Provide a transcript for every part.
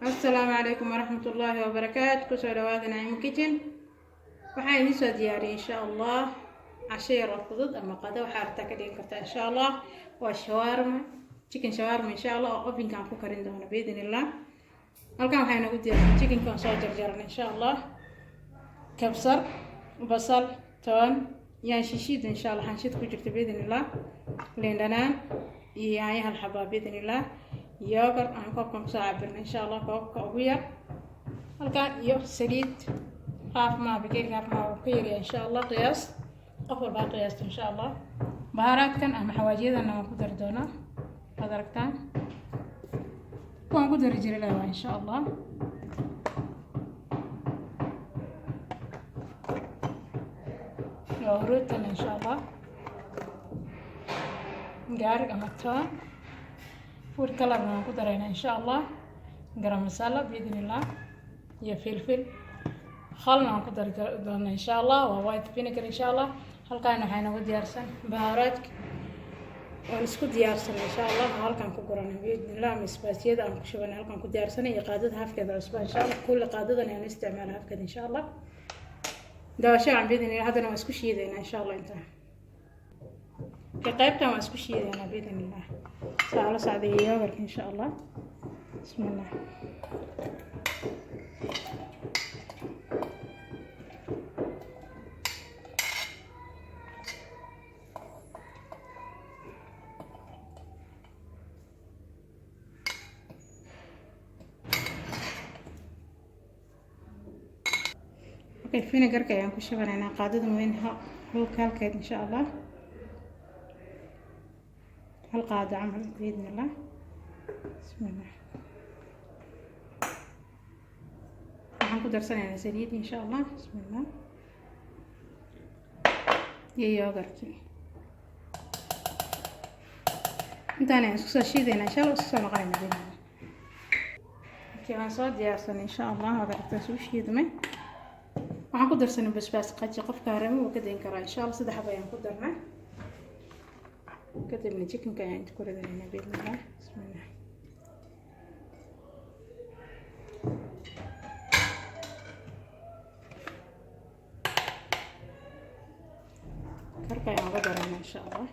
Asalaamu calaykum waraxmat ullaahi wabarakaatu. Kusoo dhawaada Naciimo Kitchen. Waxaan idiin soo diyaariyay, insha Allah, casho yar oo fudud ama qado waxaa rabtaa ka dhigan kartaa, insha Allah. Waa shawarma, chicken shawarma, insha Allah, oo ovenka aan ku karin doono, biidn illah. Halkan waxaa inagu diyaarsan chickenka aan soo jarjaran, insha Allah, kabsar, basal, toon, yaan shishiid, insha Allah, xanshid ku jirta, biidn illah, liin dhanaan iyo yaanyo hal xabaa, biidn illah, yogurt aan koobkan kusoo cabirna, insha Allah, koobka ugu yar halkan, iyo saliid haaf maa bakeeriga haaf maa uu ka yaryahay, insha Allah. Qiyaas qof walbaa qiyaasto, insha Allah. Bahaaraadkan ama xawaajiyadanna waan ku dari doonaa. Waad aragtaan kuwaan ku dari jiray leh waa, insha Allah. Waa huruudtan, insha Allah, garlic ama toon, food colorna waan ku daraynaa, insha Allah, garam masala, biidn illah, iyo filfil. Khalna waan ku dari doonaa, insha Allah, waa white vinegar, insha Allah. Halkaan waxaa inagu diyaarsan bahaaraadka waan isku diyaarsanay, insha Allah. Halkaan ku guranay, biidn illah, ama isbaasiyada aan ku shubanay halkaan ku diyaarsanay, iyo qaadada hafkeeda cusba, insha Allah. Kulli qaadadan ayaan isticmaala hafkeeda, insha Allah. Daawasho aan, biidn illah. Haddana waan isku shiidaynaa, insha Allah. Intaa ka qaybtan waan isku shiidaynaa, biidn illah, saa la socday yogurtka, insha Allah. Bismillah. Okay, vinegarka ayaan ku shubanaynaa qaadada weyn halka halkeed, insha Allah, hal qaado camal, biidn illah. Bismillah. Waxaan ku darsanaynaa saliid, insha Allah. Bismillah. Iyo yogurtkii intaan ayaan isku soo shiidaynaa, insha Allah. Isku soo noqonayna, biidn. Okay, waan soo diyaarsanay, insha Allah. Waad aragtaa suu shiidmay. Waxaan ku darsanay basbaas qaji. Qofka harami wuu ka dayn karaa, insha Allah. Saddex xabo ayaan ku darnay. Kadibna chickenka ayaan inta ku ridanaynaa, biidnillah. Bismillah. Karka ayaan uga daraynaa, insha Allah.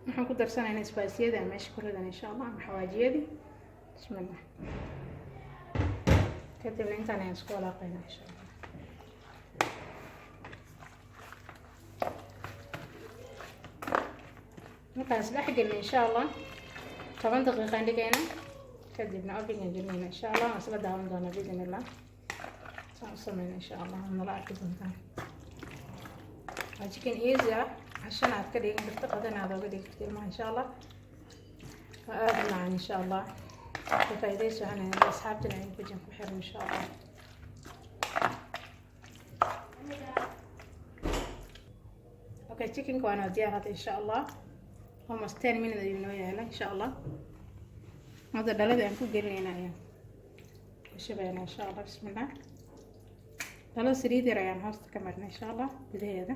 Waxaan ku darsanaynaa isbaasiyada aan meesha ku ridan, insha Allah, ama xawaajiyadii. Bismillah. Kadibna intaan ayaan isku walaaqaynaa, insha Allah. Markaan isdhex gelina, insha Allah, 10 daqiiqaan dhigayna. Kadibna ovenkaan gelinayna, insha Allah. Waan isla daawan doonaa, biidn illah, saan u sameyna, insha Allah. Waad nala arki doontaan. Waa chicken easy ah, cashana aad ka dhigan karto, qadana aad oga dhigi karto ilmaha, insha Allah. Waa aada u macaan, insha Allah. Ka faa'iidayso waxaan asxaabtana in kujan ku xiran, insha Allah. Okay, chickenka waa noo diyaar hadda, insha Allah. Almost 10 minutes ayuu noo yaala, insha Allah. Hadda dhalada aan ku gelinayna ayaan ku shubaynaa, insha Allah. Bismillah. Dhalada saliid yar ayaan hoosta ka marnay, insha Allah, gudaheeda.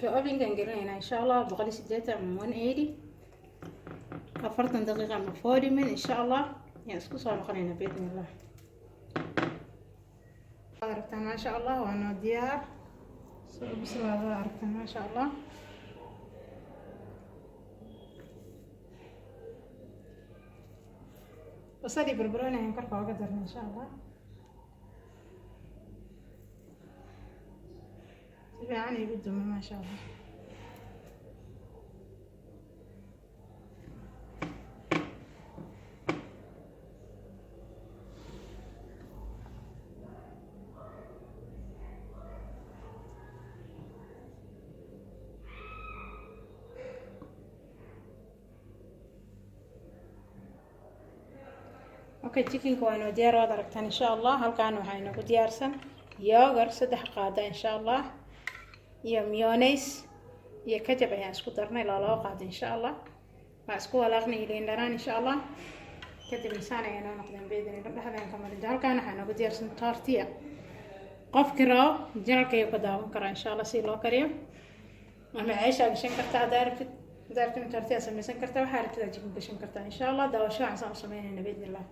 Ka ovenkaan gelinaynaa, insha Allah, 180 ama 180, 40 daqiiqa ama 40 minute, insha Allah. Yaan isku soo noqonaynaa, biidn illah. Waad aragtaan, maasha Allah, waa noo diyaar. Soo bislaada, waad aragtaan, maasha Allah. Basal iyo barbarooni ayaan korka oga darnay, insha Allah. Si fiican igu dumay, maasha Allah. Okay, chickenka waa inoo diyaar, waad aragtaan, insha Allah. Halkaan waxaa inoogu diyaarsan yogurt saddex qaada, insha Allah, iyo mayonnaise iyo ketchup ayaan isku darnay, laba laba qaado, insha Allah. Waa isku walaaqnay liin dhanaan, insha Allah. Kadibna saan ayay noo noqdeen biidni. Dhexdaan ka marinta. Halkaan waxaa nooga diyaarsan tortilla. Qofkii rabo channelka ayuu ka daawan karaa, insha Allah, si loo kariyo. Ama ceeshaa gashan kartaa haddaa rabtid. Haddaa rabtid tortilla samaysan kartaa, waxaa rabtid aad chicken gashan kartaa, insha Allah. Daawasho waxaan saan u sameynayna biidni illah.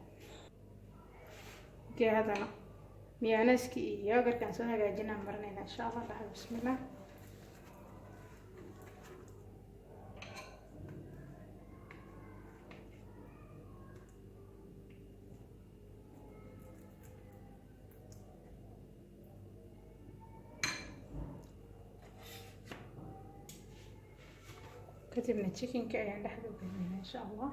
Okay, haddana mayonnaiseki iyo yogurtkaan soo hagaajinaan marinayna, insha Allah. Dhaxal, bismillah. Kadibna chickenka ayaan dhexda u gelinayna, insha Allah.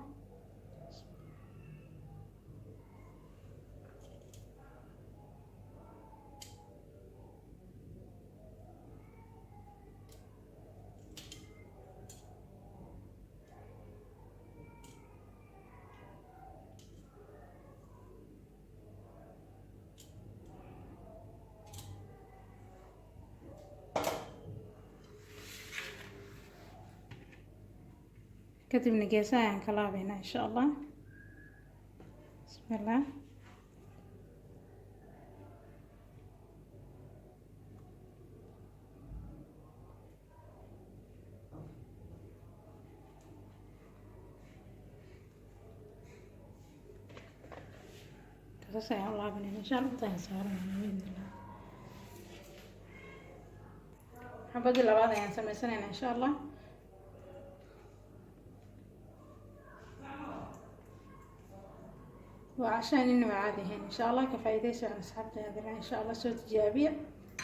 Kadibna geesaha ayaan ka laabaynaa, insha Allah. Bismillah. Saas ayaan u laabanayna, insha Allah. Inta ayaan saaranayna biidnillah. Xabadii labaad ayaan sameysanaynaa, insha Allah. Waa cashaan inaba caadi ahayn, insha Allah. Ka faa'iidaysi waan asxaabta, insha Allah. Soo tijaabiya,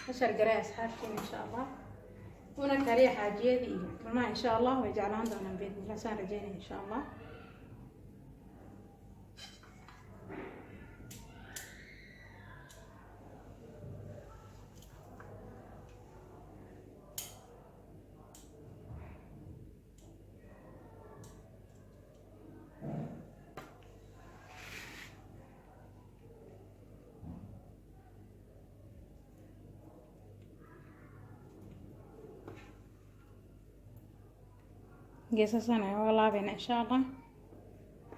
la share gareeya asxaabtiina, insha Allah, una kariya xaajiyadii iyo ilmaha, insha Allah. Way jeclaan doonaan biidnillah, saan rajeynaya, insha Allah. Geesasaan ayaan uga laabayna, insha Allah.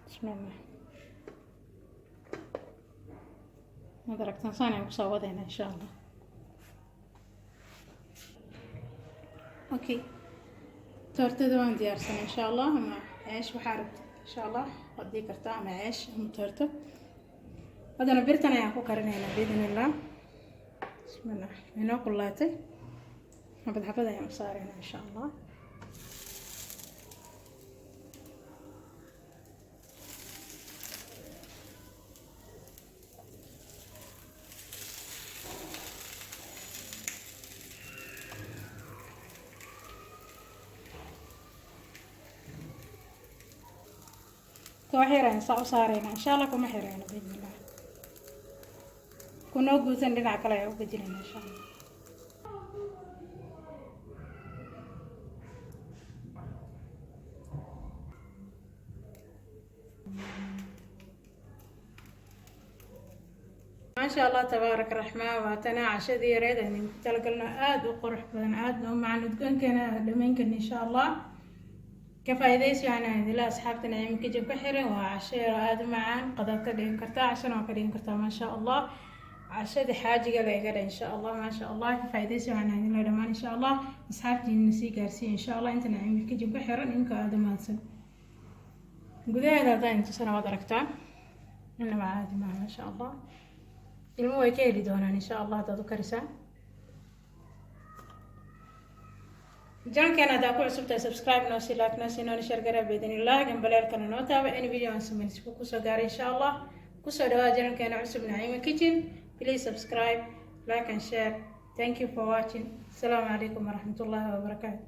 Bismillah. Maad aragtaan, saan ayaan kusoo wadayna, insha Allah. Okay, toortada waan diyaarsanay, insha Allah. Ama ceesh, waxaa rabtid, insha Allah, waad dhigi kartaa, ama ceesh ama toorto. Haddana birtan ayaan ku karinaynaa biidn illah. Bismillah. Inoo kullaatay. Xabad xabad ayaan u saaraynaa, insha Allah. Wax yar ayaan saa u saaraynaa, insha Allah. Kuma xirayno biidn illah. Kunoo guusan, dhinaca kale ayaan u gejinayna, insha Allah. Maasha Allah, tabaarak raxmaan. Waatana cashadii yareed aan idinku talagalno, aada u qurux badan, aadna u macaan, udgoonkeena dhamayn karna, insha Allah. Ka faa'iidaysi waxaan idinla asxaabta Naciimo Kitchen ku xiran. Waa casho yar oo aada u macaan. Qadaad ka dhigan kartaa, cashana waa ka dhigan kartaa, maasha Allah. Cashadii xaajiga la iga dha, insha Allah. Maasha Allah. Ka faa'iidaysi waxaan idinla dhamaan, insha Allah. Asxaabtiina sii gaarsiiya, insha Allah. Inta Naciimo Kitchen ku xiran, inka aada u mahadsan. Gudaheeda haddaan intusana, waad aragtaan, inaba caadi maaha, maasha Allah. Ilmo way ka heli doonaan, insha Allah, haddaad u karisaan. Channelkeena haddaa ku cusub tahay, subscribe noo sii, like noo sii, noona share garaa biidnillah. Gambaleelkana noo taaba in video aan sameyn si kusoo gaaray, insha Allah. Kusoo dhawaada channelkeena cusub, Naciima Kitchen. Please subscribe, like and share. Thank you for watching. Asalaamu calaykum waraxmatullahi wabarakaatu.